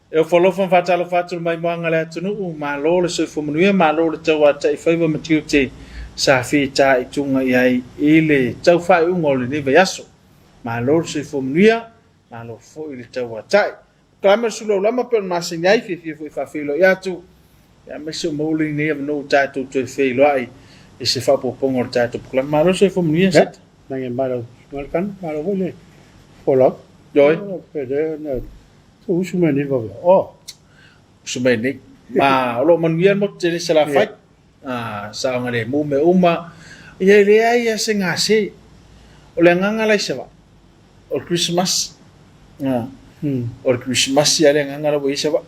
E ofo alofa ma faatalofa atu le maimoaga a le atunuu, malo le soifua manuia, malo le tauata'i faiva ma tiute sa fitaituga i ai i le tau faaiuga o lenei vaiaso. Malo le soifua manuia, malo foi le tauata'i. Polokalame o le Sulu Aulama pei ona masani ai, fiafia foi e faafeiloai atu, aemaise ua maua lenei avanoa ua tatou toe feiloai i se faaopoopoga o le tatou polokalame. Malo le soifua manuia, Seta. Nage malo, malo foi le folau. Ioe. Pe Usu mai nei vave. Oh. Usu mai nei. Ma o lo o manuia le motu tele i Salafai. Ah, saogalemu mea uma. Ia e leai lava se gase. O le agaga la i Savaii, o le Kerisimasi. Ah. O le Kerisimasi lava le agaga la ua i ai Savaii.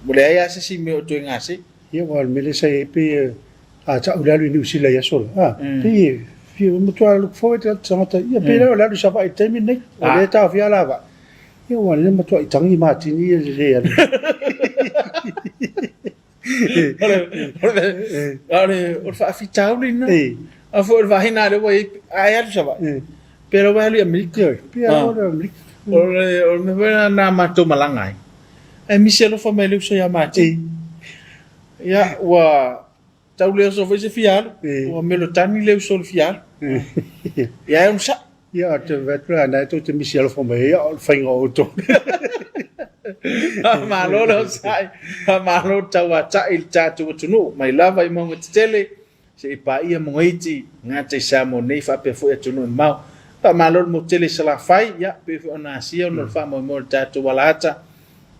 Ua leai lava se isi mea o toe gase. Ia aua o le mea lea sa i ai pei a tau le alu i Niu Sila i aso la, pei e fia matua look forward le tagata, ia pei o le alu i Savaii i le taimi lenei, o lea e taofia la vaa. Ia ua lea matuai tagi matini ia le le alu. O le faafitauli lena. A foi o le vaaiga lea ua i ai, a e alu i Savaii, pe la ua e alu i Amerika. Pe la ua alu i Amerika. O le mea foi lena na matou malaga ai, ae misi alofa mai le uso ia Matini. Ia, ua tau le oso foi se fia alu, ua melotani le uso i le fia alu. Ia e onosai. Ia, ou te vaai atu la, na e tou te misi alofa mai ai, o le faiga o outou. Faamalo le onosai, faamalo le tauatai i le tatou atunuu, mai lava i mauga tetele, seia paia mauga iti, gata i Samoa nei faapea foi atunuu e mamao. Faamalo le motu tele i Salafai, ia, pei foi ona asia ona o le faamoemoe o le tatou alaata,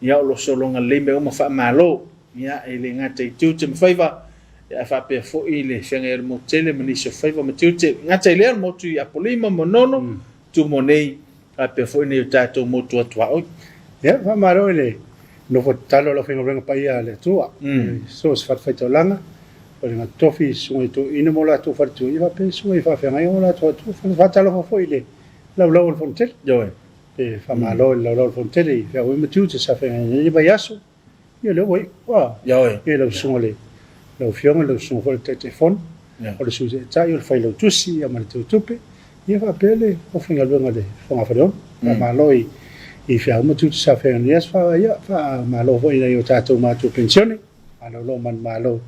ia, o lo o sologa lelei mea uma, faamalo. Ia, e le gata i tiute ma faiva, ae faapea foi le feagai ai o le motu tele ma nisi o faiva ma tiute. E gata i lea, o le motu i Apolima, Manono, Tumua nei, faapea foi nai o tatou motu atuaoi. Ia, faamalo i le nofo tatalo a le aufaigaluega paia a le Atua, i so o se fatafaitaulaga, o le gatofi i susuga i toeaiina ma o latou faletua, ia faapea susuga i faafeagaiga ma o latou faletua. Faatalofa foi i le laulau o le Fonotele. Ioe. E faamalo i le laulau o le Fonotele i feagai ma tiute sa feagai ai nei vaiaso. Ia lea ua iu. Ua. Ioe. Ia lau susuga le lau Afioga, lau susuga foi le Taitaifono, o le Sui Taitai, o le Failautusi ia ma le Teutupe, ia faapea le aufaigaluega a le Fogafaleono. Faamalo i i feau ma tiute sa feagai nei aso. Ia faamalo foi i nai o tatou matua penisione, malolo manumalo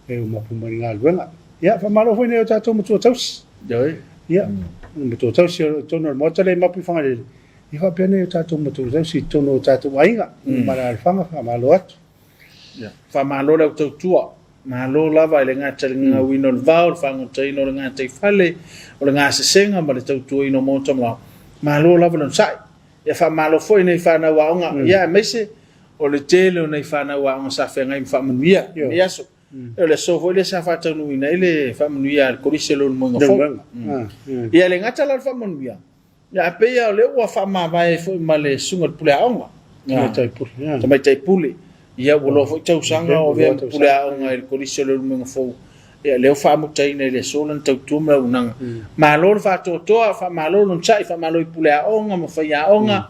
e uma pea mai i le galuega. Ia faamalo foi i nai o tatou matua tausi. Ioe. Ia, matua tausi o totonu o le Maota lea i Mapu i Fagalele, Ia faapea nei o tatou matua tausi i totonu o tatou aiga, ma alaalafaga, faamalo atu. Ia, faamalo le au tautua. Malo lava i le gata i le gagauina o le vao, le fagotaina o le gataifale, o le gasesega ma le tautuaina o maota ma laoa. Malo lava le onosai. Ia faamalo foi i nei fanau aoga, ia aemaise o le tele o nei fanau aoga sa feagai ma faamanuia i lenei aso. O le aso foi lea sa faataunuuina ai le faamanuia a le Kolisi o Leulumoega Fou. Ia e le gata la o le faamanuia, Ia, pei lava o lea ua faamavae ai foi ma le susuga i le pule aoga. Tamaitai pule. Yeah. Tamaitai pule. Ia, ua loa foi tausaga o avea ma pule aoga i le Kolisi o Leulumoega Fou. Ia, lea ua faamutaina i le aso lana tautua ma le auaunaga. Malo le faatoatoa, faamalo le onosai, faamalo i pule aoga ma faiaoga.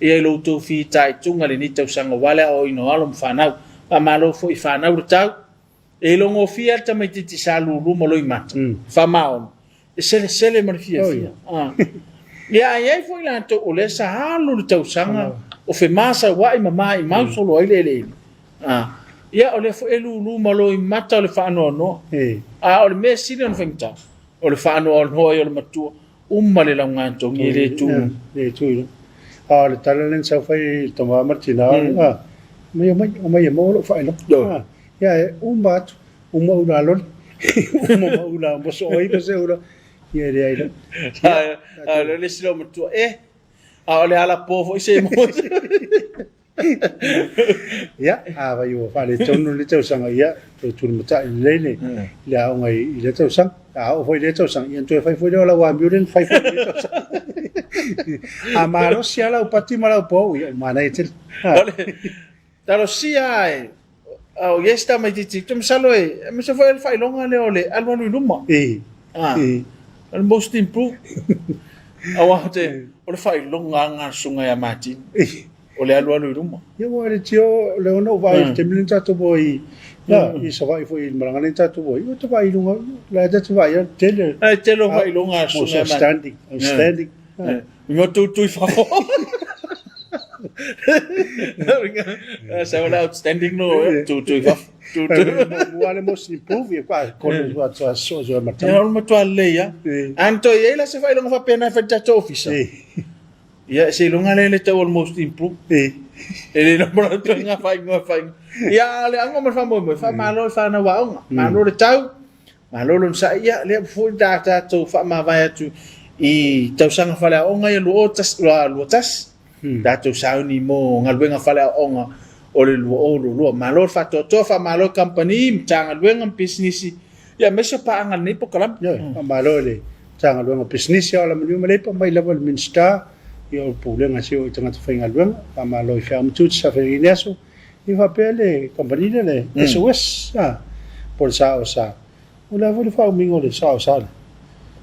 Ia, i lo outou fitaituga i lenei tausaga aua le aoaoina o alo ma fanau. Faamalo foi i fanau le tau. E iloa-gofie lava le tamaitiiti sa lulu ma loimata, faamaoni, e selesele ma le fiafia. Ia, ae i ai foi latou o lea sa alu le tausaga o femasauai ma maimau solo ai le eleele. Ia, o lea foi e lulu ma loimata o le faanoanoa. A o le mea sili ona faigata, o le faanoanoa ai o le matua, uma le laugatogi e le tu. Le tu i A o le tala lea na sau fai i le tama ma le tina, mai omai, omai e maua lou faailoga. Ia e uma atu, uma ula loli, uma ma ula mosooi ma se ula, ia e leai lava. A o le isi loomatua, eh, a o le alapo foi se maua. Ia, afai ua faaletonu le tausaga, ia, toe tulimatai lelei le, le aoga i lea tausaga. A oo foi i lea tausaga, ia ona toe fai foi lea o lau amio lea na fai foi i lea tausaga. A malosi lava lau pati ma lau pou, ia, ua manaia tele. O le talosia e, o i ai se tamaitiiti, ou te masalo e, aemaise foi o le faailoga lea o le alualu i luma. E. Ah, E. o le most improved. Aua o te, o le faailoga lava lena a le susuga ia Martin. O le alualu i luma. Ia ua le tio le ona ou vaai i le taimi lea na tatou o ai ia i Savaii foi i le malaga lea na tatou o ai, ua ta vaai i luga, la e ta vaai atu tele. Ai tele o faailoga a susuga. Outstanding, outstanding. Mo tutu i fafo. Sa le outstanding no tu tu i fafo. Tu tu. Mua le most improve ia kwa kono tua tua so so ma Ia o le matua lelei lava. A na toe i ai la se faailoga faapena e fai i le tatou ofisa. Ia, seiloga lea le tau o le most improved. E le iloa po o le a ituaiga faaigoa e faaigoa. Ia, a o le auga ma le faamoemoe, faamalo i fanau aoga, malo le tau, malo le onosai. Ia, lea foi la tatou faamavae atu i tausaga faaleaoga ia 2021, tatou sauni mo galuega faaleaoga o le 2022. Malo le faatoatoa, faamalo i kamupani, Matagaluega ma pisinisi, ia aemaise o paaga i lenei polokalame. Ioe, faamalo i le Matagaluega o Pisinisi, a o Alamanuia ma Leipa, mai lava i le Minisita, ia o le Pulega a si ou tagata faigaluega, faamalo i Feau ma Tiute sa fai nei aso, ia faapea le kamupani lea le SOS, a, po o le SAOSA. O le a foi le faaumiga o le SAOSA lea?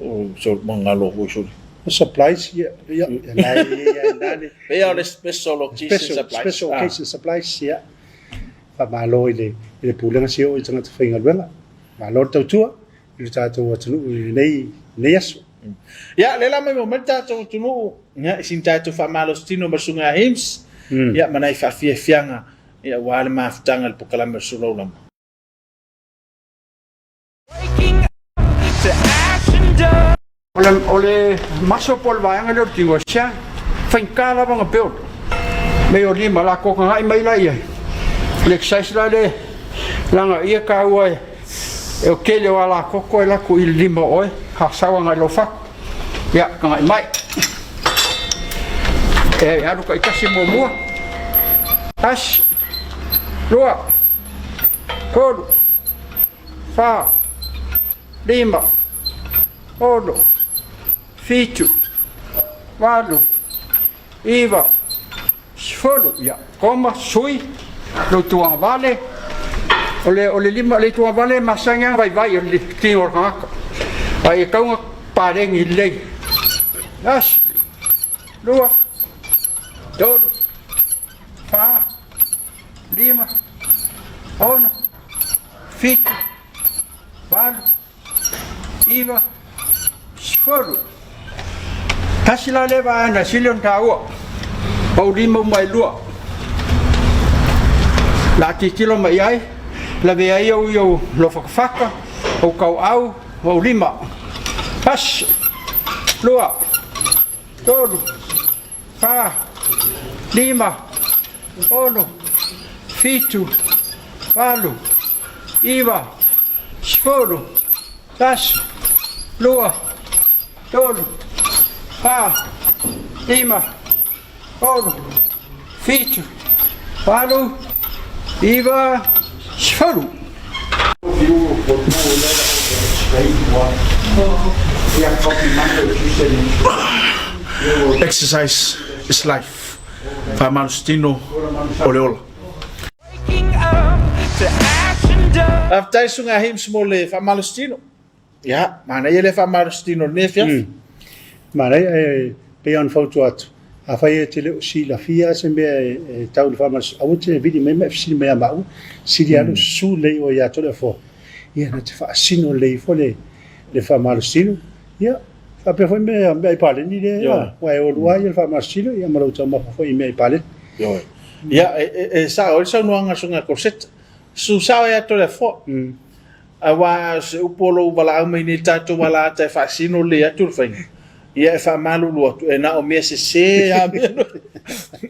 O so magalo foi sole. O supplies, ia, ia, ia, la e i ai i ina le. Pei lava o le Special Occasion Supplies. Special Occasion Supplies, ia. Faamalo i le Pulega si ou tagata faigaluega. Malo le tautua i lo tatou atunuu i lenei aso. Ia, lea la maimoa mai le tatou atunuu, ia, i sina tatou faamalositino ma le Susuga ia Hims, ia, ma nai faafiafiaga, ia, aua le mafutaga i le polokalame o le Sulaulama. O le maso po o le vaega lea o le tino e sea, faigata lava ona build. Mei o lima, la kokagai mai la i ai. O le exercise la le laga ia taua e e o tele o ala koko e lako i le lima o oe, ha sau agai lou fatu. Ia, tagai mai. E alu taitasi muamua. Tasi, lua, tolu, fa, lima, ono, fitu, valu, iva, sefulu. Ia, koma, sui, lou tuagavale. O le, o le lima, le tuagavale e masani lava vaivai o le tino o le tagata. Ae e tatau ona paleni lelei. Tasi, lua, tolu, fa, lima, ono, fitu, valu, iva, sefulu. Tasi la lea vaega e sili ona taua, pau lima uma e lua. La tilotilo mai ai, lavea ai ou i ou lofatafata, ou tauau, ou lima. Tasi, lua, tolu, fa, lima, ono, fitu, valu, iva, sefulu, tasi, lua, tolu, fa, lima, ono, fitu, valu, iva, sefulu. Exercise is life. Faamalositino o le ola. Faafetai Susuga Hims mo le faamalositino. Ia, manaia le faamalositino i lenei afiafi. Manaia, e pei ona fautua atu, afai e te le o silafia se mea e tau i le faamalositino, aua te vili mai ma e fesili mai ia maua, sili lava lou susu lelei oe ia te le Afoa, ia na te faasino lelei ifo le faamalositino, ia, faapea foi mea i paleni lea, aua e oulua lava le faamalositino, ia ma lou taumafa foi i mea i paleni. Ioe. Ia, e sao ai le saunoaga a le Susuga ia Corsetta, susu sao ia te le Afoa. Aua o se upu o lou valaau mai nei tatou alaata e faasino lelei atu le faiga, ia e faamalulu atu, e na o mea sese lava mea no.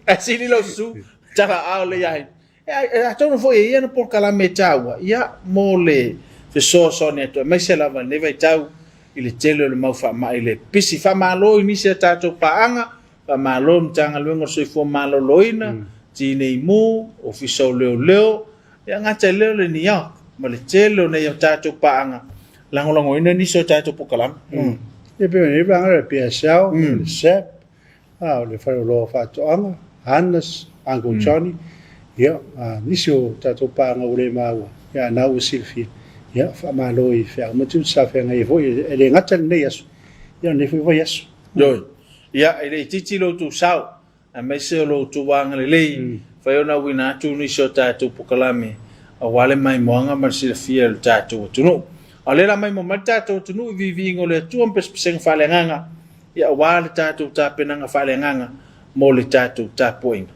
Ae sili lou susu, talaao lelei ia E atonu foi e ia na polokalame e taua, ia, mo le fesoasoani atu, aemaise lava i lenei vaitau i le tele o le mau faamai le pipisi. Faamalo i nisi a tatou paaga, faamalo i le Matagaluega o le Soifua Maloloina, Tinei Mu, Ofisa o Leoleo, e gata i lea o le NEOC ma le tele o nei a tatou paaga lagolagoina nisi o tatou polokalame. E pei o nei vaega o le PSL, o le SAP, o le Faleoloa o Faatoaga, Hannes, Uncle Johnny, ia, nisi o tatou paaga ua le maua, ia, a na ua silafia, ia, faamalo i feau ma tiute sa feagai ai foi, e le gata i lenei aso, ia, o lenei foi vaiaso. Ioe. Ia, e le itiiti lo outou sao, aemaise o lo outou agalelei, fai ona auina atu nisi o tatou polokalame aua le maimoaga ma le silafia e lo tatou atunuu. A o lea la maimoa mai le tatou atunuu i viiviiga o le Atua ma pesepesega faaleagaga, ia aua le tatou tapenaga faaleagaga mo le tatou tapuaiga.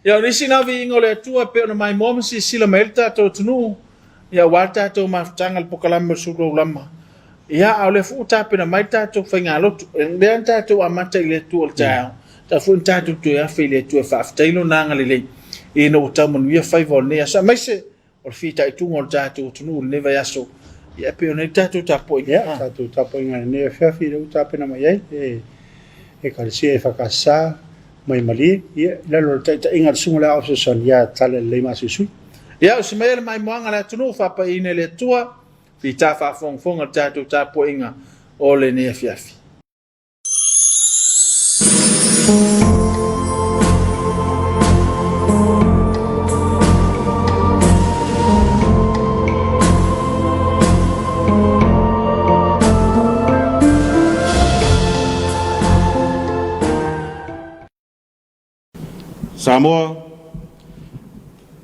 Ia, o nisi na viiga o le Atua e pei ona maimoa ma silasila mai ai le tatou atunuu, ia aua le tatou mafutaga i le polokalame o le Sulu Aulama. Ia, a o lea foi ua tapena mai le tatou faigalotu. O lea na tatou amata i le Atua o le taeao, tatou foi na tatou toe afe i le Atua e faafetai Lona agalelei ina ua tau manuia faiva o lenei aso, aemaise o le fitaituga o le tatou atunuu i lenei vaiaso. Ia, e pei ona i ai le tatou tapuaiga. Ia, tatou tapuaiga i lenei afiafi lea ua tapena mai ai e Ekalesia EFKS mai Malie, ia, i lalo o le taitaiga a le Susuga i le Aoao Fesoasoani ia Talalelei Maasuisui. Ia, o si mea le maimoaga a le atunuu faapaiina i le Atua, fita faafogafoga le tatou tapuaiga o lenei afiafi. Samoa,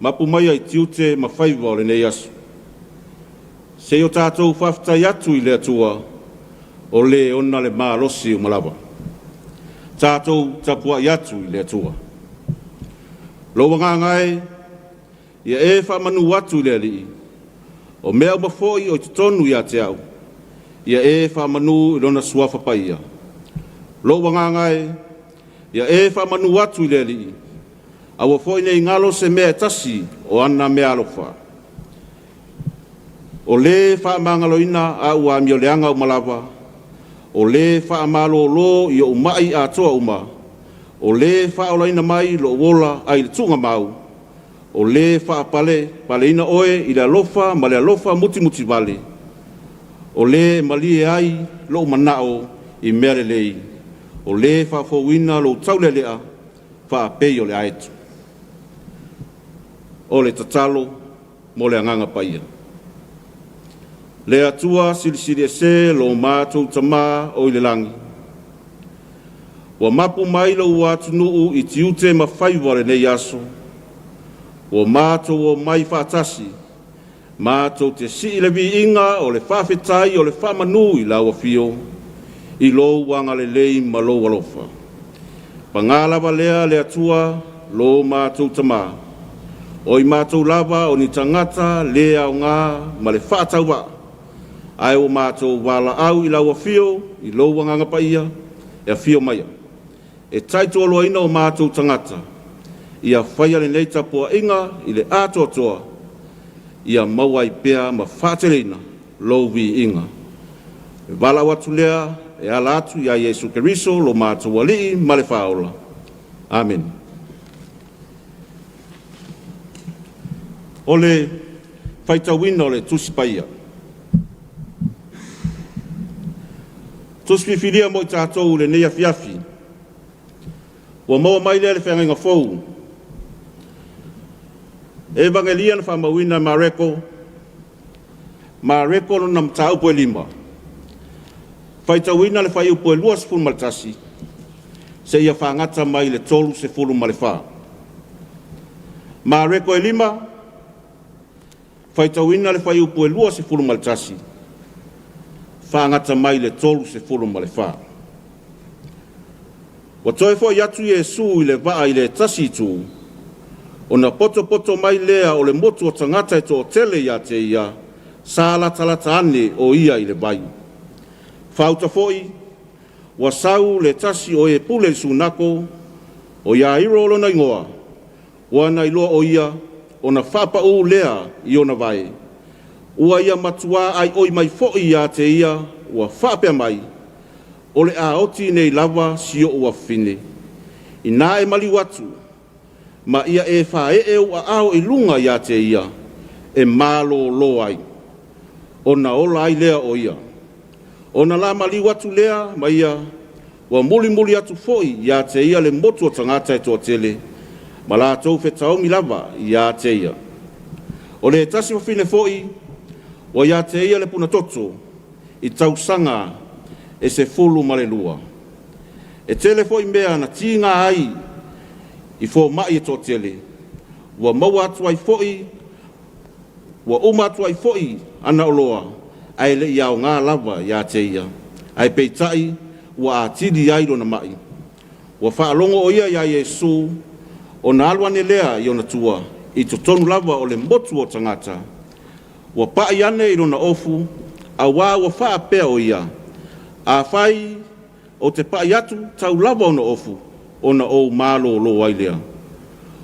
mapu maia i tiute ma faiva o lenei aso. Se i o tatou faafetai atu i le Atua o le ona le malosi uma lava. Tatou tapuai atu i le Atua. Lou agaga e, ia e faamanu atu i le Alii, o mea uma foi o i totonu ia te au, ia e faamanu i lona suafa paia. Lou agaga e, ia e faamanu atu i le Alii, aua foi ne i galo se mea e tasi o ana meaalofa. O lē faamagaloina a'u amioleaga uma lava, o lē faamalōlō i o'u ma'i atoa uma, o lē faaolaina mai lo'u ola ai le tuugamau, o lē faapalepaleina oe i le alofa ma le alofa mutimutivale, o lē malie ai lo'u mana'o i mea lelei, o lē faafouina lou taulealea faapei o le aeto. O le tatalo mo le Agaga Paia. Le Atua Silisili Ese lo matou Tamā o i le lagi, ua mapu mai lou atunuu i tiute ma faiva o lenei aso, ua matou omai faatasi, matou te sii le viiga o le faafetai o le faamanu i lau afio, i lou agalelei ma lou alofa. Paga lava lea le Atua lo matou Tamā, o i matou lava o ni tagata lē aogā ma le faatauvaa, ae ua matou valaau i lau afio i lou Agaga Paia e afio maia, e taitoaloaina o matou tagata, ia faia lenei tapuaiga i le atoatoa, ia maua ai pea ma faateleina lou viiga. E valaau atu lea e ala atu iā Iesu Keriso lo matou Alii ma le Faaola. Amene. O le faitauina o le Tusi Paia. Tusi filifilia mo i tatou i lenei afiafi, ua maua mai lea i le Feagaiga Fou. Evagelia na faamauina e Mareko, Mareko lona mataupu e 5, faitauina le fuaiupu e 21 seia fagata mai le 34. Mareko e 5, faitauina le fuaiupu e 21, fagata mai le 34. Ua toe fo'i atu Iesu i le vaa i le tasi itu, ona potopoto mai lea o le motu o tagata e toatele ia te ia, sa latalata ane o ia i le vai. Faauta foi, ua sau le tasi o e pule i le sunako, o Iairo lona igoa, ua na iloa o ia, ona faapaū lea i ona vae. Ua ia matuā aioi mai foi ia te ia, ua faapea mai, o le a oti nei lava si o'u afafine. Inā e maliu atu, ma ia e fāe'e ou aao i luga ia te ia, e malōlō ai, ona ola ai lea o ia. Ona la maliu atu lea ma ia, ua mulimuli atu foi ia te ia le motu o tagata e toatele, ma latou fetaogi lava ia te ia. O le tasi fafine foi, ua ia te ia le punatoto i tausaga e 12. E tele foi mea na tiga ai i foma'i e toatele, ua maua atu ai foi, ua uma atu ai foi ana oloa, ae le'i aogā lava ia te ia, ae peitai ua atili ai lona ma'i. Ua faalogo o ia iā Iesu, Ona alu ane lea i ona tua, i totonu lava o le motu o tagata, ua paʻi ane i lona ofu, auā ua faapea o ia, Afai ou te paʻi atu, tau lava ona ofu, ona ou malōlō ai lea.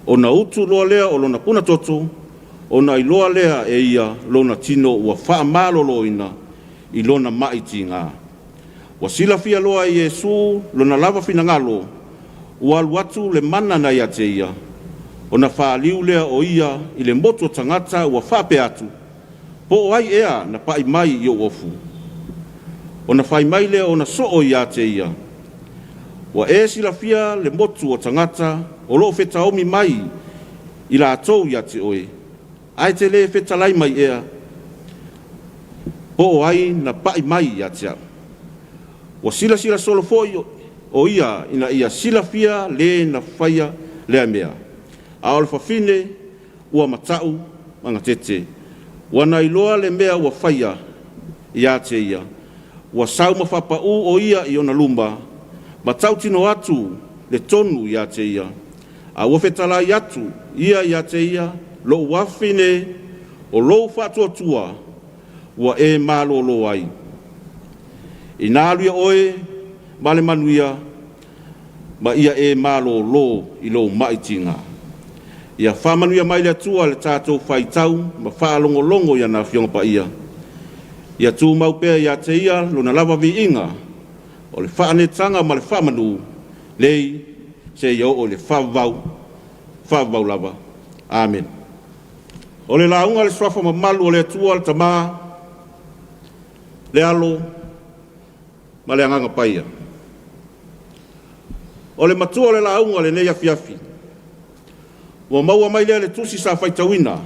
Ona utu loa lea o lona punatoto, ona iloa lea e ia lona tino ua faamalōlōina i lona maʻi tigā. Ua silafia loa e Iesū lona lava finagalo, ua alu atu le mana na ia te ia, ona fāliu lea o ia i le motu o tagata ua faapea atu, Po o ai ea na paʻi mai i ou ofu? Ona fai mai lea ona soo ia te ia, Ua e silafia le motu o tagata o lo o fetaomi mai i latou ia te oe, ae te lē fetalai mai ea, po o ai na paʻi mai ia te au? Ua silasila solo foi o ia ina ia silafia lē na faia lea mea, a o le fafine ua mataʻu magatete. Ua na iloa le mea ua faia ia te ia, ua sau ma faapaū o ia i ona luma, ma tautino atu le tonu ia te ia, a ua fetalai atu ia ia te ia, Lou afine, o lou faatuatua ua e malōlō ai. Inā alu ia oe ma le manuia, ma ia e malōlō i lou maʻi tigā. Ia faamanuia mai le Atua le tatou faitau ma faalogologo i ana Afioga Paia. Ia tumau pea ia te Ia Lona lava viiga o le faanetaga ma le faamanu nei seia oo i le faavavau, faavavau lava. Amene. O le lauga a le Suafa mamalu o le Atua le Tama, le Alo ma le Agaga Paia. O le matua o le lauga o lenei afiafi, ua maua mai lea le tusi sa faitauina,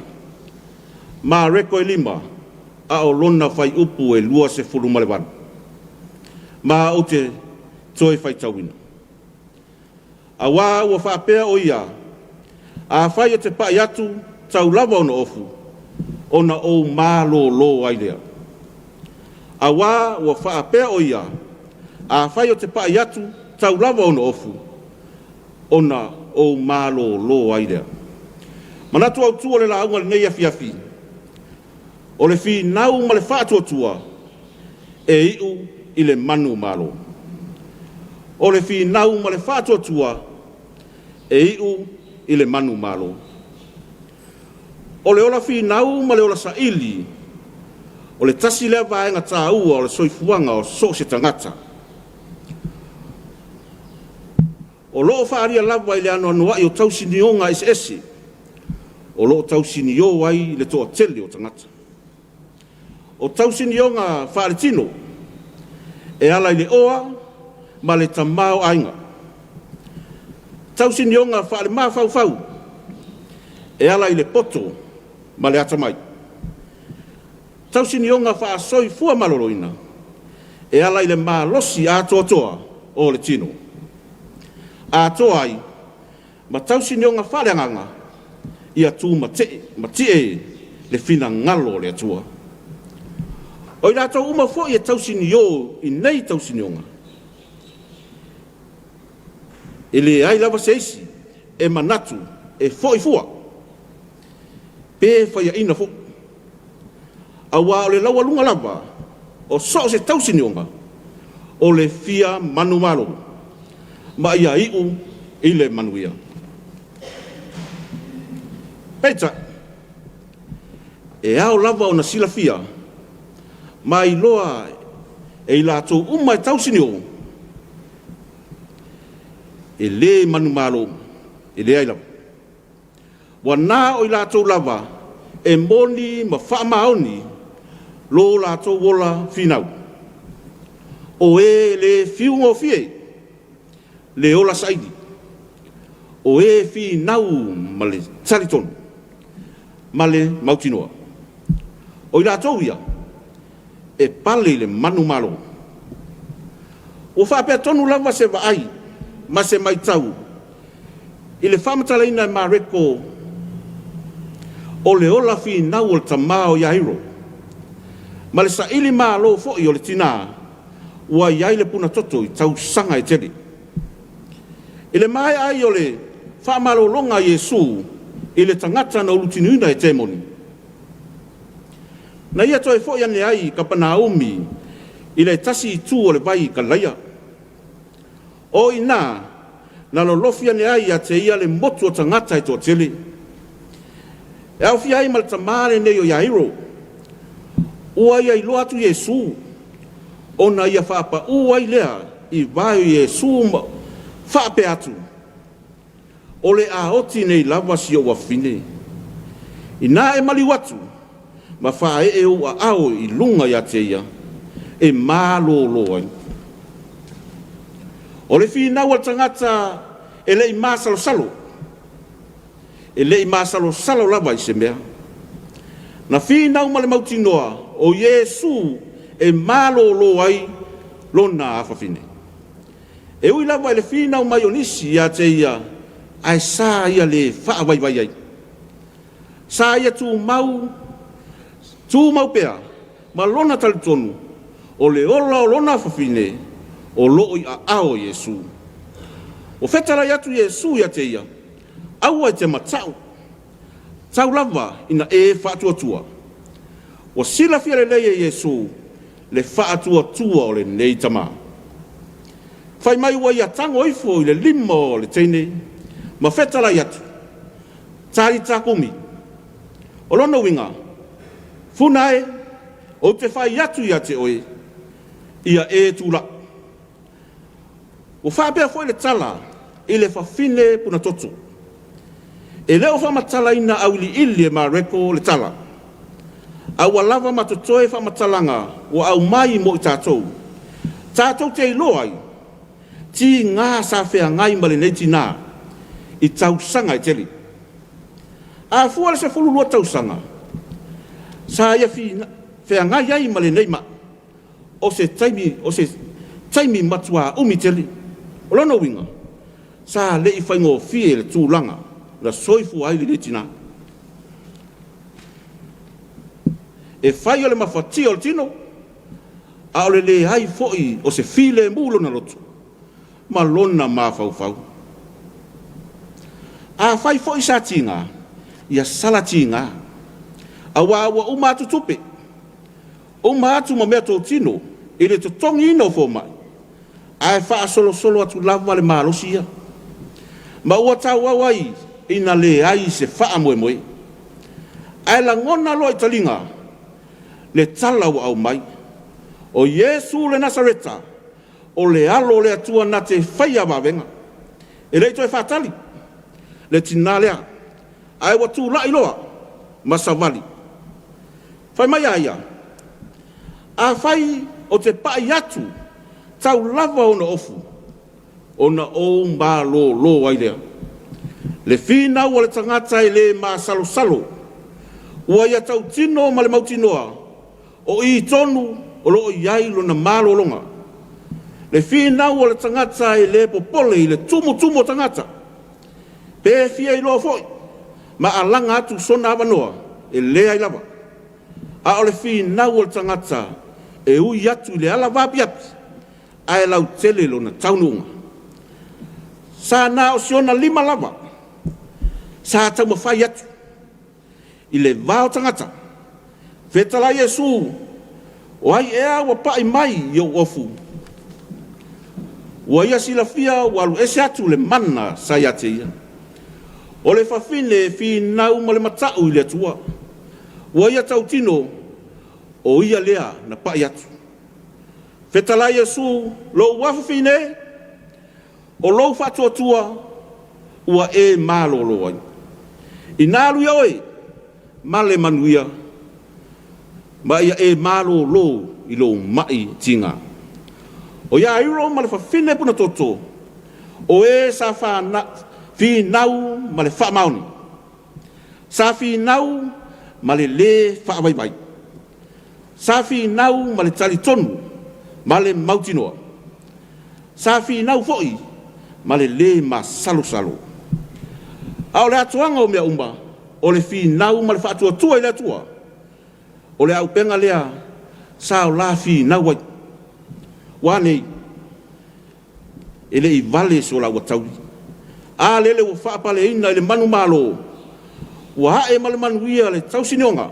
Mareko e 5, a o lona fuaiupu e 28. Ma ou te toe faitauina. Auā ua faapea o ia, Afai ou te paʻi atu, tau lava ona ofu, ona ou malōlō ai lea. Auā ua faapea o ia, Afai ou te paʻi atu, tau lava ona ofu, ona ou malōlō ai lea. Manatu autu o le lauga i lenei afiafi, o le finau ma le faatuatua e iu i le manumalo. O le finau ma le faatuatua e iu i le manumalo. O le ola finau ma le ola saili, o le tasi lea vaega taua o le soifuaga o so o se tagata. O lo o faaalia lava i le anoanoai o tausinioga eseese o lo o tausinio ai le toatele o tagata. O tausinioga faaletino e ala i le oa ma le tamaoaiga. Tausinioga faalemafaufau e ala i le poto ma le atamai. Tausinioga faasoifua maloloina e ala i le malosi atoatoa o le tino. Atoa ai ma tausinioga faaleagaga ia tumatie matie le finagalo o le Atua. O i latou uma foi e tausinio i nei tausinioga, e leai lava se isi e manatu e foi fua pe faiaina foi, auā o le laualuga lava o so o se tausinioga o le fia manumalo ma ia iu i le manuia. Peitai, e ao lava ona silafia ma iloa e i latou uma e tausinio, e le manumalo, e leai lava. Ua na o i latou lava e moni ma faamaoni lo latou ola finau, o e le fiugofie le ola saili, o e finau ma le talitonu ma le mautinoa. O i latou ia, e pale i le manumalo. Ua faapea tonu lava se vaai ma se matau i le faamatalaina e Mareko o le ola finau o le tama o Iairo ma le saili malo foi o le tinā ua i ai le punatoto i tausaga e tele. I le maea ai o le faamalologa a Iesu i le tagata na ulutinuina e temoni. Na ia toe foi ane ai i Kapanaumi i le tasi itu o le vai i Kalilaia. O i ina na lolofi ane ai ia te ia le motu o tagata e toatele, e aofia ai ma le tamā lenei o Iairo. Ua ia iloa atu Iesu, ona ia faapaū ai lea i vae o Iesu ma faapea atu, O le a oti nei lava si ou afafine. Inā e maliu atu ma faaee ou aao i luga ia te ia, e malolo ai. O le finau a le tagata e le i masalosalo, e le i masalosalo lava i se mea. Na finau ma le mautinoa o Iesu e malolo ai lona afafine. E ui lava i le finau mai o nisi ia te ia, ae sa ia le faavaivai ai. Sa ia tumau, tumau pea ma lona talitonu o le ola o lona afafine o lo o i aao o Iesu. Ua fetalai atu Iesu ia te ia, Aua e te mata'u, tau lava ina e faatuatua. Ua silafia lelei e Iesu le faatuatua o lenei tama. Fai mai ua ia tago ifo i le lima o le teine ma fetalai atu, Talita kumi. O lona uiga, Funa e, ou te fai atu ia te oe, ia e tulai. Ua faapea foi le tala i le fafine punatoto. E le o faamatalaina auiliili e Mareko le tala, a ua lava ma totoe faamatalaga ua aumai mo i tatou, tatou te iloa ai, tiga sa feagai ma lenei tinā i tausaga e tele. A fua le 12 tausaga sa ia feagai ai ma lenei ma'i, o se taimi, o se taimi matuā umi tele. O lona uiga, sa le i faigofie le tulaga na soifua ai lenei tinā. E fai o le mafatia o le tino, a o le leai foi o se filemu i lona loto ma lona mafaufau. Afai foi sa tiga, ia sala tiga, aua ua uma atu tupe, uma atu ma meatotino i le totogiina o fomai, ae faasolosolo atu lava le malosi ia, ma ua tauau ai ina leai se faamoemoe. Ae lagona loa i taliga le tala ua aumai, O Iesu le Nasareta, o le Alo o le Atua na te faia vavega. E le i toe faatali le tinā lea, ae ua tulai loa ma savali. Fai mai a ia, Afai ou te pai atu tau lava ona ofu, ona ou malolo ai lea. Le finau a le tagata e le masalosalo, ua ia tautino ma le mautinoa, o i tonu o lo o i ai lona malologa. Le finau a le tagata e le popole i le tumutumu o tagata, pe fia iloa foi ma alaga atu sona avanoa, e leai lava. A o le finau o le tagata e ui atu i le ala vaapiapi, ae lautele lona taunuuga. Sa na o si ona lima lava sa taumafai atu i le va o tagata. Fetalai Iesu, o ai ea ua pai mai i ou ofu? Ua ia silafia ua alu ese atu le mana sa ia te ia. O le fafine e finau ma le mata'u i le Atua, ua ia tautino, o ia lea na pai atu. Fetalai Iesu, lou afafine, o lou faatuatua ua e malolo ai. Ina alu ia oe ma le manuia, ma ia e malolo i lou ma'i tiga. O Iairo ma le fafine punatoto, o e sa finau ma le faamaoni, sa finau ma le lē faavaivai, sa finau ma le talitonu ma le mautinoa, sa finau foi ma le lē masalosalo. A o le atoaga o mea uma, o le finau ma le faatuatua i le Atua, o le auupega lea sa o la finau ai. Ua a nei? E le i vale so laua taui. A lele ua faapaleina i le manumalo, ua ae ma le manuia le tausinioga,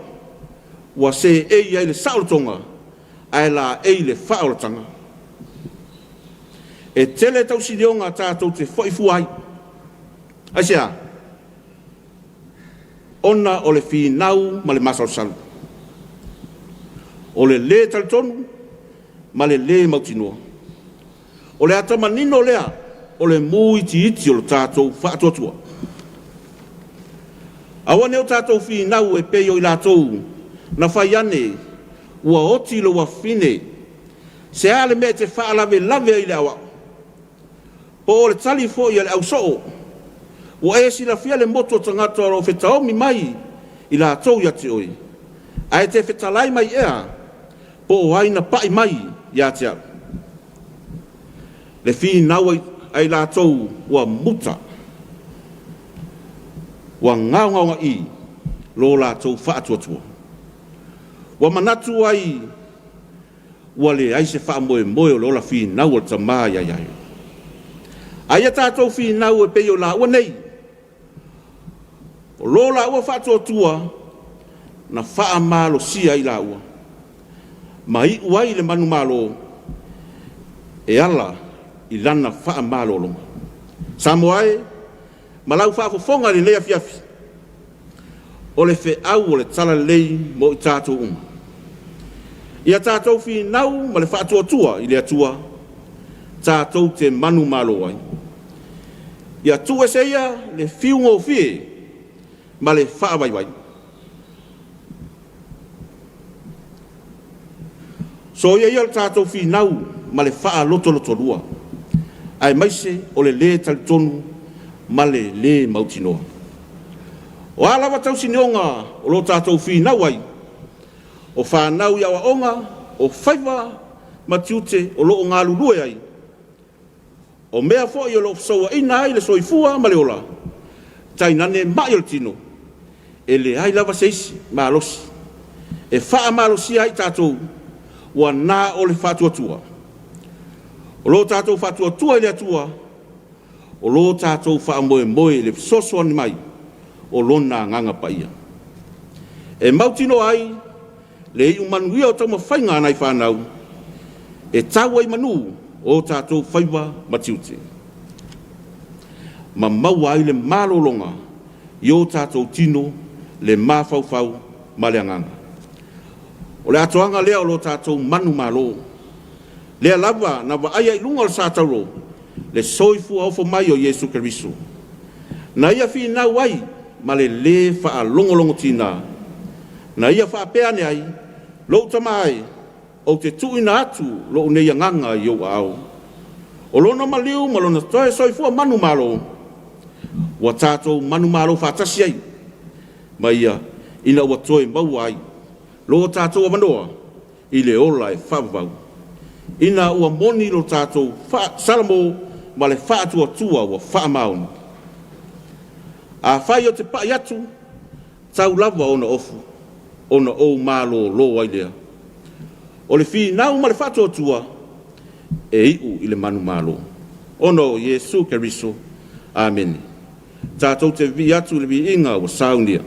ua seei ai le saolotoga ae laei le faaolataga. E tele tausinioga tatou te fo'i fua ai. Aisea? Ona o le finau ma le masalosalo, o le lē talitonu ma le lē mautinoa. O le ata manino lea o le mū itiiti o lo tatou faatuatua. Aua ne i o tatou finau e pei o i latou na fai ane, ua oti lou afafine, se a le mea e te faalavelave ai i le aoao? Po o le tali foi a le ausoo, ua e silafia le motu o tagata o lo o fetaomi mai i latou ia te oe, ae te fetalai mai ea, po o ai na pa'i mai ia te au? Le finau a i latou ua muta, ua gaogaogaʻī lo latou faatuatua. Ua manatu ai ua leai se faamoemoe o le ola finau o le tama ia ia. A ia tatou finau e pei o laua nei, o lo laua faatuatua na faamalosia ai laua, ma iu ai le manumalo e ala i lana faamalologa. Samoa e, ma lau faafofoga i lenei afiafi, o le feau o le talalelei mo i tatou uma. Ia tatou finau ma le faatuatua i le Atua, tatou te manumalo ai. Ia tuuese ia le fiugofie ma le faavaivai. Soia ia lo tatou finau ma le faalotolotolua, aemaise o le lē talitonu ma le lē mautinoa. O a lava tausinioga o lo o tatou finau ai, o fanau i aoaoga, o faiva ma tiute o lo o galulue ai, o mea foi o lo o fesouaina ai le soifua ma le ola, tainane mai o le tino, e leai lava se isi malosi e faamalosia ai i tatou, ua na o le faatuatua. O lo tatou faatuatua i le Atua, o lo tatou faamoemoe i le fesoasoani mai o Lona Agaga Paia. E mautinoa ai le iu manuia o taumafaiga a nai fanau e tau ai i manu o tatou faiva ma tiute, ma maua ai le malologa i o tatou tino, le mafaufau ma le agaga. O le atoaga lea o lo tatou manumalo, lea lava na vaaia i luga o le satauro le soifua ofo mai o Iesu Keriso, na ia finau ai ma le lē faalogologotiga, na ia faapea ane ai, Lou tama e, ou te tuuina atu lou nei agaga i ou aao. O lona maliu ma lona toe soifua manumalo, ua tatou manumalo faatasi ai ma ia, ina ua toe maua ai lo tatou avanoa i le ola e faavavau, ina ua moni lo tatou salamo ma le faatuatua ua faamaoni. Afai ou te pa'i atu, tau lava ona ofu, ona ou malōlō ai lea. O le finau ma le faatuatua e iu i le manumalo. Ona o Iesu Keriso. Amene. Tatou te vivii atu i le viiga ua saunia.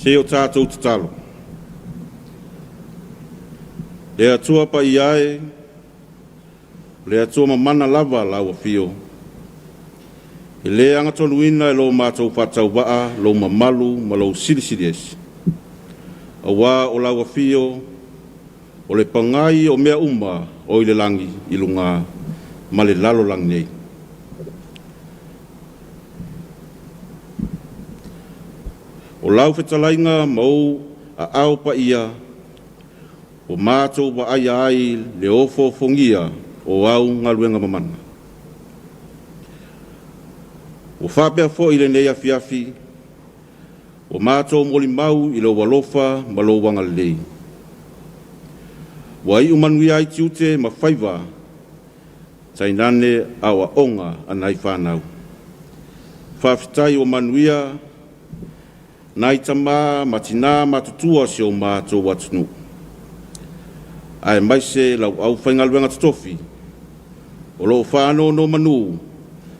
Se i o tatou tatalo. Le Atua paia e, o le Atua mamana lava lau afio, e le agatonuina e lo matou faatauvaa lou mamalu ma lou silisiliese, auā o lau afio o le pagai o mea uma o i le lagi i luga ma le lalolagi nei. O lau fetalaiga ma ou aao paia ua matou vaaia ai le ofoofogia o au galuega mamana. Ua faapea foi i lenei afiafi, ua matou molimau i lou alofa ma lou agalelei. Ua iu manuia ai tiute ma faiva, tainane aoaoga a nai fanau. Faafetai ua manuia nai tama ma tinā matutua o si o matou atunuu, aemaise lau aufaigaluega totofi o lo o faanonomanu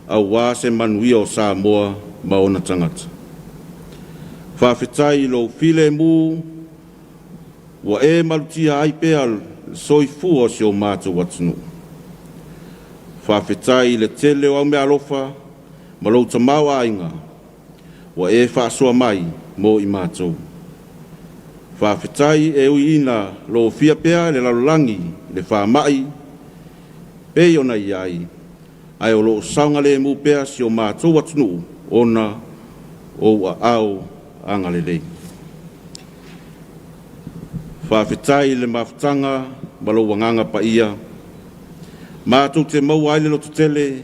aua se manuia o Samoa ma ona tagata. Faafetai i lou filemu ua e malutia ai pea le soifua o si o matou atunuu. Faafetai i le tele o au meaalofa ma lou tamaoaiga ua e faasoa mai mo i matou. Faafetai e ui ina lofia pea le lalolagi i le faamai pei ona i ai, ae o lo o saogalemu pea si o matou atunuu ona o ou aao agalelei. Faafetai i le mafutaga ma lou agaga paia, matou te maua ai le lototele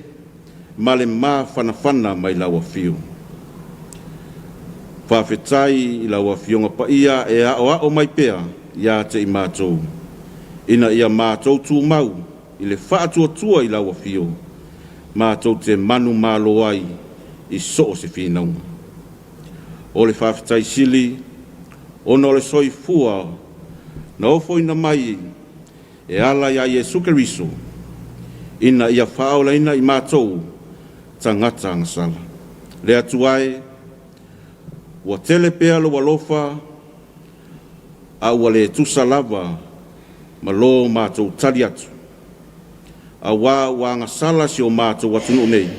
ma le mafanafana mai lau afio. Faafetai i lau Afioga Paia e aoao mai pea ia te i matou, ina ia matou tumau i le faatuatua i lau afio, matou te manumalo ai i so o se finauga. O le faafetai sili ona o le soifua na ofoina mai e ala iā Iesu Keriso, ina ia faaolaina i matou tagata agasala. Le Atua e, ua tele pea lou alofa a ua le tusa lava ma lo matou tali atu, auā ua agasala si o matou atunuu nei.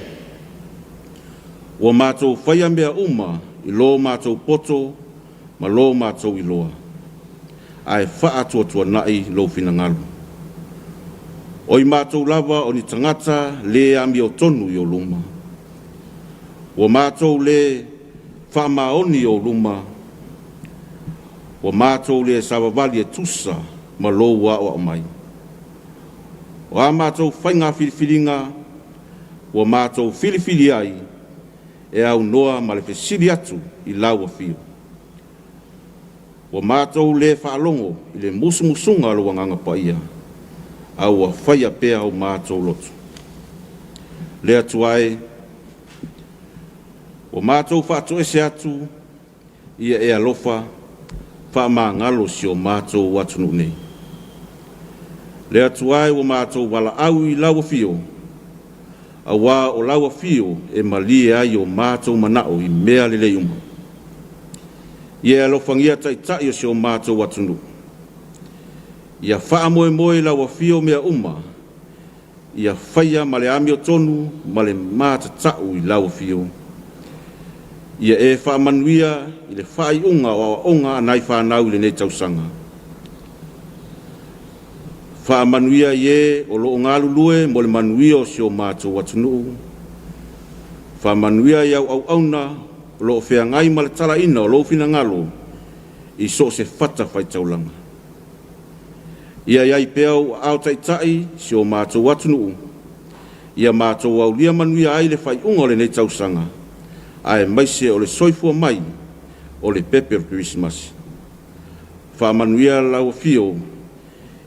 Ua matou faia mea uma i lo matou poto ma lo matou iloa, ae faatuatuanai lou finagalo. O i matou lava o ni tagata le amiotonu i ou luma. Ua matou le faamaoni i ou luma, ua matou le savavali e tusa ma lou aoao mai. O a matou faiga filifiliga ua matou filifili ai e aunoa ma le fesili atu i lau afio. Ua matou le faalogo i le musumusuga a lou Agaga Paia, a ua faia pea o matou loto. Le Atua e, ua matou faatoese atu ia e alofa faamagalo si o matou atunuu nei. Le Atua e, ua matou valaau i lau afio, auā o lau afio e malie ai o matou manao i mea lelei uma. Ia e alofagia taitai o si o matou atunuu. Ia faamoemoe i lau afio mea uma, ia faia ma le amiotonu ma le matatau i lau afio. Ia e faamanuia i le faaiuga o aoaoga a nai fanau i lenei tausaga. Faamanuia i e o lo o galulue mo le manuia o si o matou atunuu. Faamanuia i au auauna o lo o feagai ma le talaina o lou finagalo i so o se fatafaitaulaga. Ia i ai pea ou aao taitai si o matou atunuu, ia matou aulia manuia ai le faaiuga o lenei tausaga, aemaise o le soifua mai o le pepe o le Kerisimasi. Faamanuia lau afio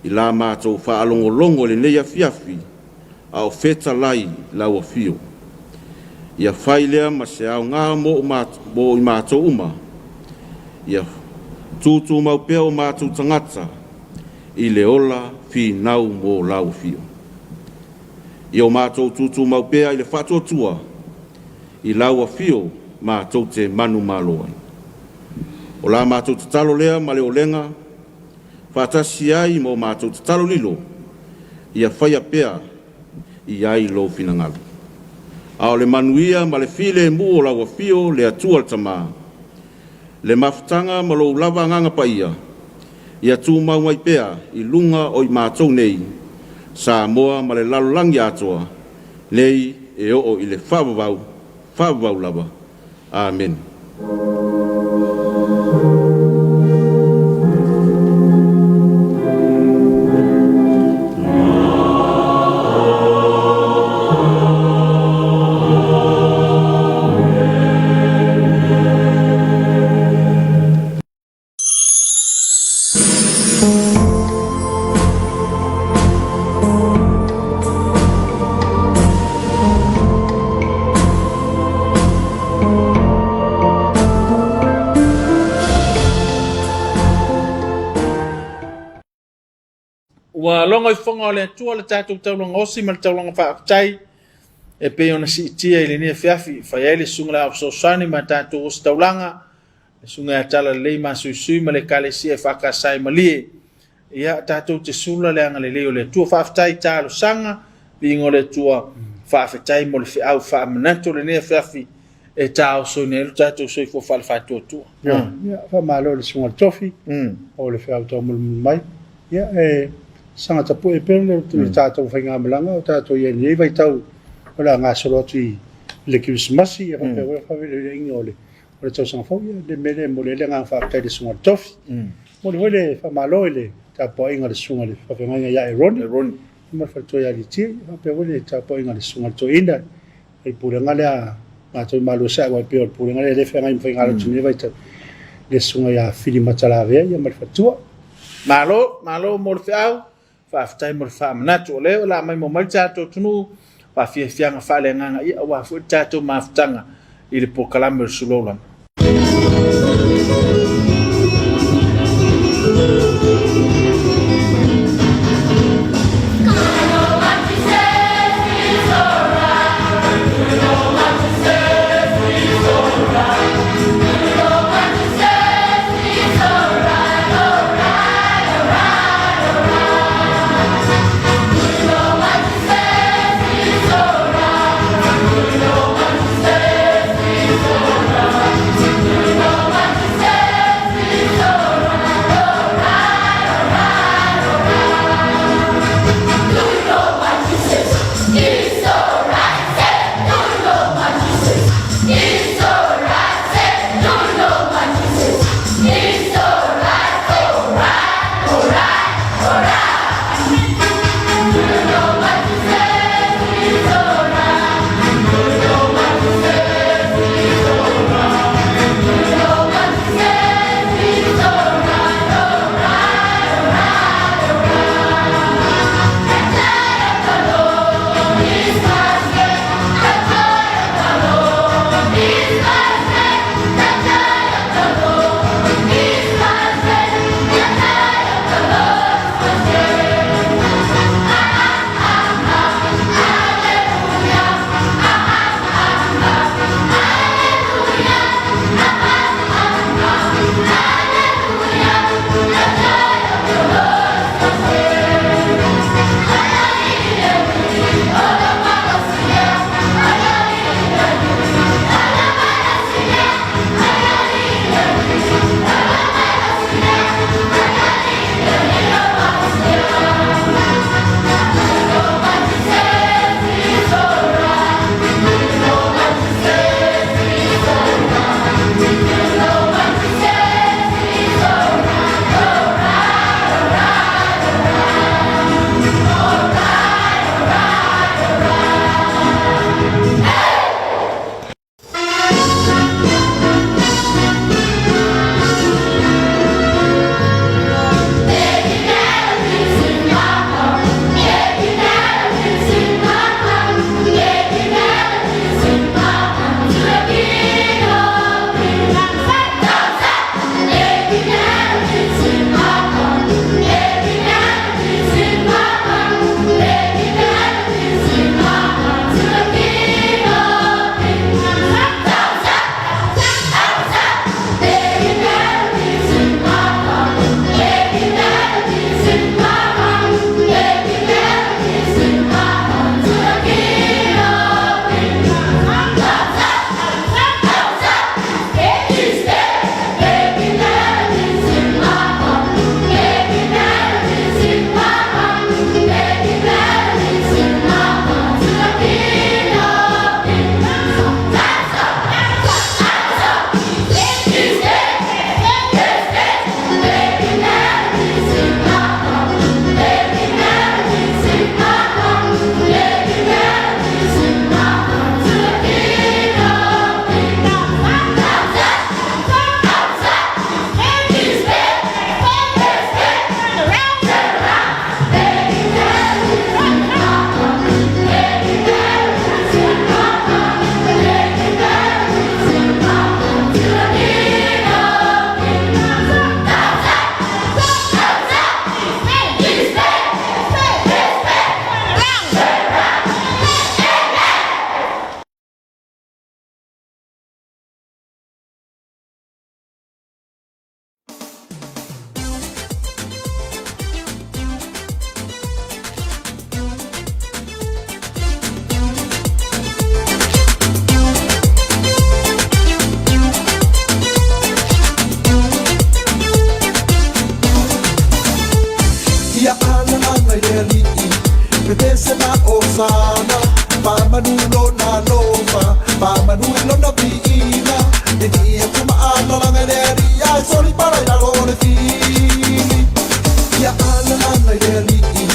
i la matou faalogologo i lenei afiafi a o fetalai lau afio. Ia fai lea ma se aoga mo i matou uma, ia tutumau pea o matou tagata i le ola finau mo lau afio. Ia o matou tutumau pea i le faatuatua i lau afio matou te manumalo ai. O la matou tatalo lea ma le olega, faatasi ai ma o matou tatalo lilo, ia faia pea i ai lou finagalo. A o le manuia ma le filemu o lau Afio le Atua le Tama, le mafutaga ma lou lava Agaga Paia, ia tumau mai pea i luga o i matou nei, Samoa ma le lalolagi atoa, nei e oo i le faavavau, faavavau lava. Amene. Ua logo i fofoga o le Atua le tatou taulaga osi ma le taulaga faafetai e pei ona siitia i lenei afiafi, fai ai le susuga i le Ao Fesoasoani ma tatou ositaulaga, le susuga ia Talalelei Masuisui ma le Ekalesia EFKS i Malie. Ia, tatou te sula le agalelei o le Atua. Faafetai i talosaga, viiga o le Atua, faafetai mo le feau faamanatu o lenei afiafi e taosoina ai lo tatou soifua faale-faatuatua. Ia, faamalo i le susuga i le Tofi o le feau taumolimoli mai. Ia, e saga tapue pea le tatou faigamalaga o tatou i ai i lenei vaitau o le a gasolo atu i le Kerisimasi, ia faapea foi le faafeiloaiga o le o le tausaga fou, ia le mea lea e momoli ai le agaga faafetai i le susuga i le Tofi. Momoli foi le faamalo i le tapuaiga a le susuga i le faafeagaiga ia Eroni ma le faletua ia Litia, ia faapea foi le tapuaiga a le susuga i le Toeaina i le pulega lea a matou i Maluasae, aua e pei o le pulega lea e feagai ma faigalotu i lenei vaitau, le susuga ia Fili Matalavea ia ma le faletua. Malo, malo mo le feau. Faafetai mo le faamanatu. O lea o le a maimoa mai le tatou atunuu, faafiafiaga faaleagaga ia aua foi le tatou mafutaga i le polokalame o le Suluaulama. Osana, faamanu lona alofa, faamanu i lona viiga, Ninii atu ma alalaga i le Alii, ae soli pala i lalo o le fili. Ia alalaga i le Alii,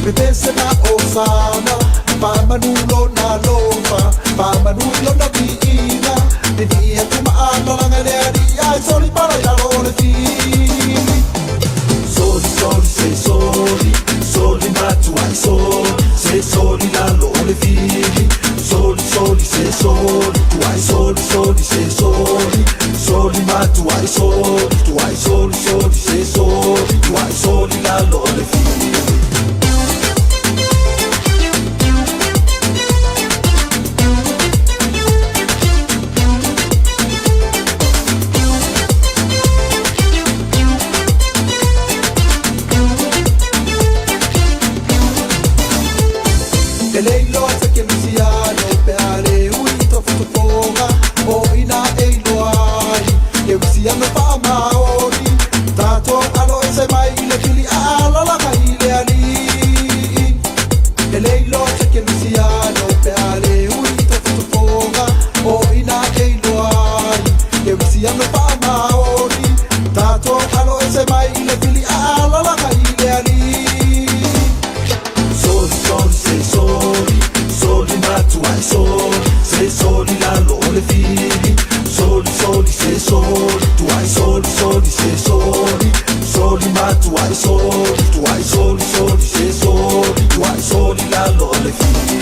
pepese ma Osana, faamanu lona alofa, faamanu i lona viiga, Ninii atu ma alalaga i le Alii, ae soli pala i lalo o le fili. Soli, soli, se soli, soli matuai soli, se soli lalo o le fili. Soli, soli, se soli, tuai soli, soli, se soli, soli matuai soli, tuai soli, soli, se soli, tuai soli lalo o le fili. E le iloa se kerisiano pe a le ui i tofotofoga o ina e iloa ai kerisiano faamaoni tatou alo ese mai i le fili a alalaga i le Alii. E le iloa se kerisiano pe a le ui i tofotofoga o ina e iloa ai kerisiano faamaoni tatou alo ese mai i le fili a alalaga i le Alii. Soli, soli, se soli, soli matuai soli, se soli lalo o le fili. Soli, soli, se soli, tuai soli, soli, se soli, soli matuai soli, tuai soli, soli, se soli, tuai soli lalo o le fili.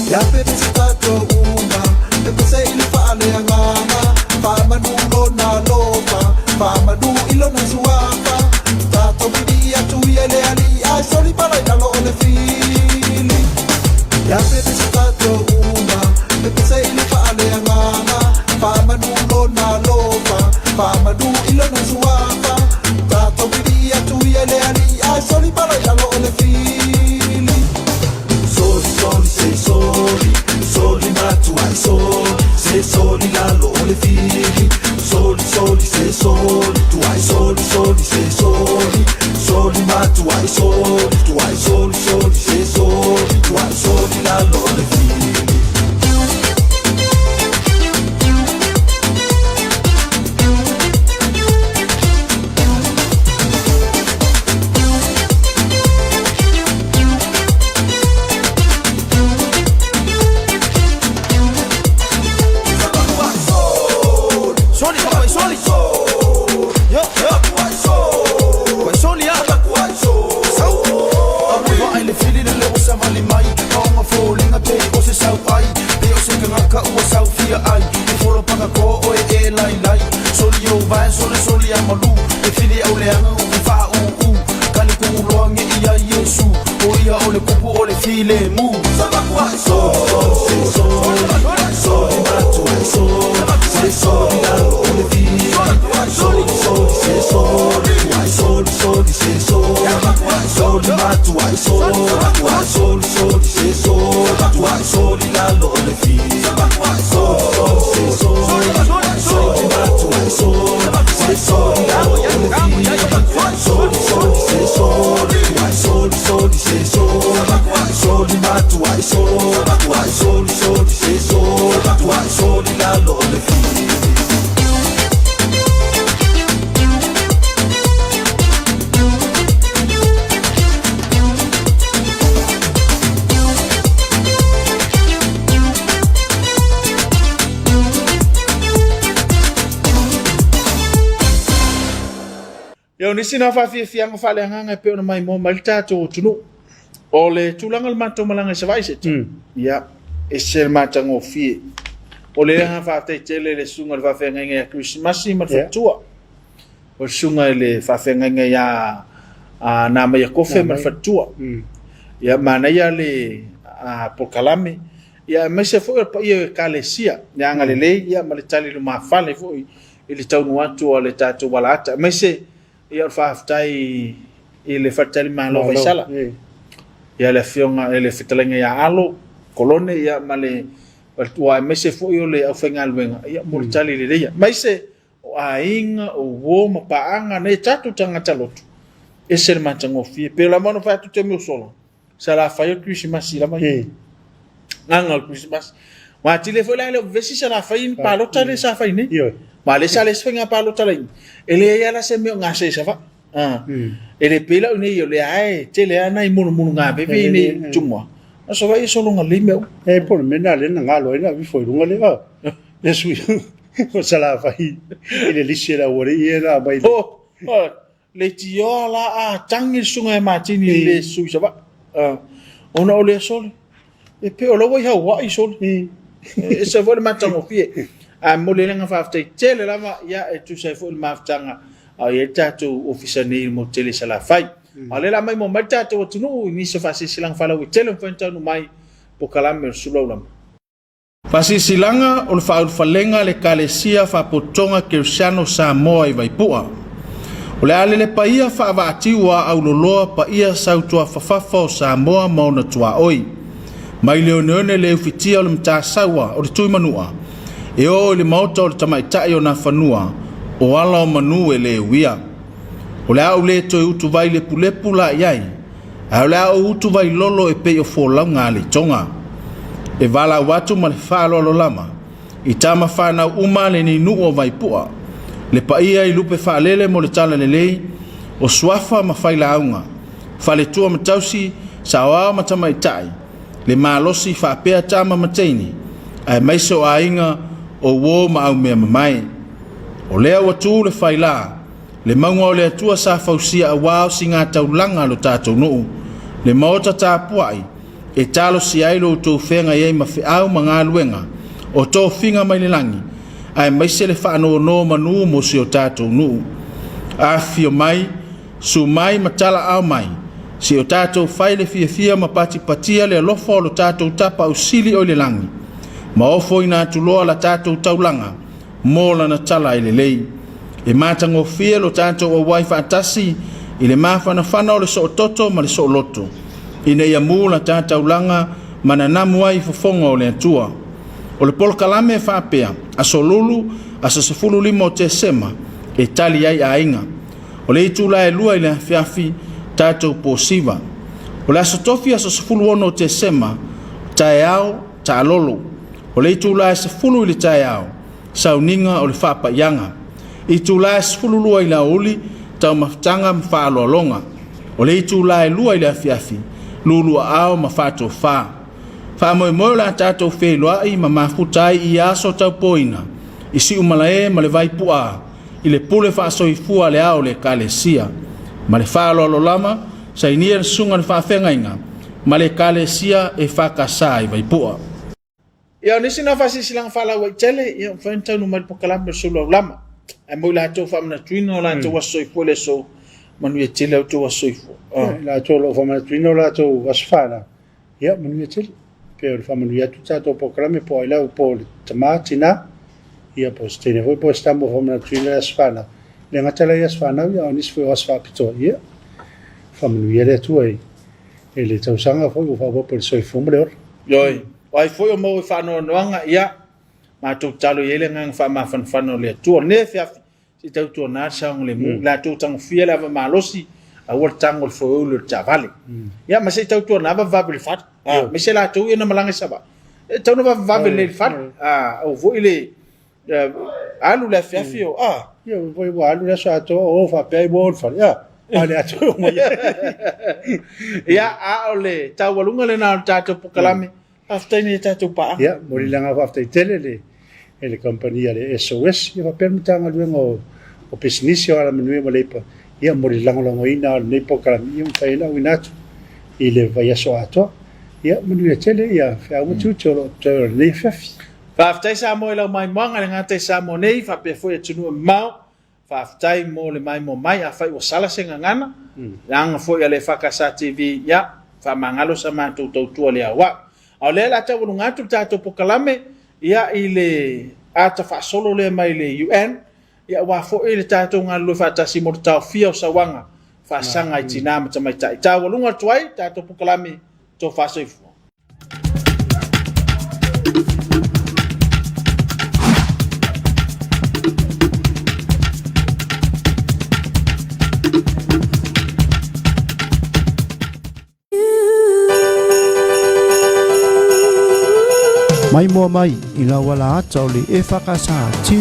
Ia pepese tatou uma, pepese i le faaleagaga, faamanu lona alofa, faamanu i lona suafa, tatou pili atu ia i le Alii, ae soli pala i lalo o le fili. Ia pepese tatou uma, pepese i le faaleagaga, faamanu lona alofa, faamanu i lona suafa, tatou pili atu ia i le Alii, ae soli pala i lalo o le fili. Soli, soli, se soli, soli matuai soli, se soli lalo o le fili. Soli, soli, se soli, tuai soli, soli, se soli, soli matuai soli, tuai soli, soli, se soli, tuai soli lalo o le fili. Ia, o nisi na faafiafiaga faaleagaga e pei ona maimoa mai le tatou atunuu. O le tulaga o le matou malaga i Savaii se mm. Ia, e se le matagofie. O le agaga faafetai tele i le susuga i le faafeagaiga ia Kerisimasi ma le faletua. O le susuga i le faafeagaiga ia Namaia Kofe ma le faletua. Ia, manaia le polokalame. Ia, aemaise foi o le paia o Ekalesia, le agalelei ia ma le tali lumafale foi i le taunuu atu a le tatou alaata. Aemaise ia o le faafetai i le faletalimalo Vaisala. ia le afioga i le fetalaiga ia Alo Kolone ia ma le faletua aemaise foi o le aufaigaluega ia mo le tali lelei aemaise o aiga, o uo ma paaga nei tatou tagata lotu, ese le matagofie. Pei lava ona fai atu taimi ua sola, Salafai o le Kerisimasi lava ia. Agaga o le Kerisimasi. Ua atili ai foi la e le o vevesi Salafai i ni palota lea sa fai nei. Aua o lea sa leai se faiga palota laiti. E leai lava la se mea o gase i Savaii. E le pei la o inei o lea lava e tele lava nai mulumulugaveve i inei i Tumua. A o Savaii e sologa lelei mea uma. E po o le mea lena lea na galo ai na aveifo i luga lea. Le sui o Salafai i le lisi a le aualii ia na aumai. Leitioa la a tagi le susuga ia Matini i le sui i Savaii. Ona o lea sole. E pei o la ua i Hawaii sole. E ese foi le matagofie. Ae momoli ai le agaga faafetai tele lava ia e tusa ai foi le mafutaga a o i ai le tatou ofisa nei i le motu tele i Salafai. A o lea o le a maimoa mai le tatou atunuu i nisi o faasilasilaga faalauaitele ua mafai ona taunuu mai polokalame o le Suluaulama. Faasilasilaga o le Faaulufalega a le Ekalesia Faapotopotoga Kerisiano Samoa i Vaipua. O le a lelepa ia faavaatiu a auloloa paia sautuafafafa o Samoa ma ona tuaoi. Mai le oneone le ufitia o le Matasaua o le Tuimanua e oo i le maota o le Tamaitai o Nafanua o ala o manu e le uia. O le a ou le toe utuvai lepulepu la i ai, Ae o le a ou utuvai lolo e pei o folauga a le itoga. E valaau atu ma le faaaloalo lava i tama fanau uma a lenei nuu o Vaipua, le paia i lupe faalele mo le talalelei, o suafa ma failauga, faletua ma tausi, saoao ma tamaitai, le malosi faapea tama ma teine, aemaise o aiga, o uo ma aumeamamae. O lea ua tu le faila, Le mauga o le Atua sa fausia auā o sigataulaga a lo tatou nuu, le maota tapuai, e talosia ai lo outou feagai ai ma feau ma galuega o tofiga mai le lagi, aemaise le faanonomanu mo si o tatou nuu. Afifio mai, su mai ma talaao mai, si o tatou fai le fiafia ma patipatia le alofa o lo tatou Tapaau Sili o i le lagi, ma ofoina atu loa la tatou taulaga, mo lana tala ai lelei. E matagofie lo tatou auai faatasi i le mafanafana o le soototo ma le sooloto, ina ia mu la ta taulaga ma nanamu ai i fofoga o le Atua. O le polokalame e faapea, Aso Lulu, aso 15 o Tesema, e tali ai aiga. O le itula e 2 i le afiafi, tatou posiva. O le aso Tofi aso 16 o Tesema, taeao, taalolo. O le itula e 10 i le taeao, sauniga o le faapaiaga. Itula e 12 i le aoauli, taumafataga ma faaaloaloga. O le itula e 2 i le afiafi, luluaao ma faatofa. Faamoemoe o le a tatou feiloai ma mafuta ai i ia aso taupoina i Siumalae ma le Vaipuaa i le pule faasoifua a le Ao o le Ekalesia. Ma le faaaloalo lava, sainia le Susuga i le Faafeagaiga ma le Ekalesia EFKS i Vaipua. Ia, o nisi na faasilasilaga faalauaitele, ia, ua mafai ona taunuu mai le polokalame o le Suluaulama. Ae mo i latou faamanatuina o latou aso soifua i le aso, manuia tele a outou aso soifua. Ia, i latou o lo o faamanatuina o latou aso fanau, ia, manuia tele. Pei o le faamanuia atu tatou polokalame po o ai lava po o le tama, tina, ia po o se teine foi po o se tama ua faamanatuina le aso fanau. E le gata la i aso fanau, ia a o nisi foi o aso faapitoa, ia, faamanuia le Atua i i le tausaga foi ua faaopoopo i le soifua ma le ola. Ioe, o ai foi o maua i faanoanoaga, ia, matou tatalo i ai le agaga faamafanafana o le Atua. O lenei afiafi, se i tautuana le saogalemu, i latou tagofia le ava malosi, aua le tago i le foeuli o le taavale. Ia, ma se i tautuana vavevave i le fale. Aemaise latou ia na malaga i Savaii, e tatau ona vavevave lelei i le fale. Aua foi le alu le afiafi o a. Ia foi ua alu le aso atoa o faapea ai ua o le fale. A, a le atoa o mai. Ia, a o le taualuga lena o le tatou polokalame. Faafetai nei tatou paaga. Ia, momoli le agaga faafetai tele le e le kamupani a le SOS, ia faapea le Matagaluega o o Pisinisi o Alamanuia ma Leipa, ia mo le lagolagoina o lenei polokalame, ia mafai ai ona auina atu i le vaiaso atoa. Ia, manuia tele ia feau ma tiute o lo o totoe o lenei afiafi. Faafetai Samoa i lau maimoaga i le gata i Samoa nei faapea foi atunuu e mamao. Faafetai mo le maimoa mai. Afai ua sala se gagana, leaga foi a le EFKS TV, ia, faamagalo sa matou tautua le aoao. A o lea o le a taualuga atu le tatou polokalame, ia, i le ata faasolo lea mai le UN, ia, aua foi le tatou galulue faatasi mo le taofia o sauaga faasaga i tina ma tamaitai. Taualuga atu ai le tatou polokalame. Tofa soifua. Mai moa mai i lau ala ata o le EFKS.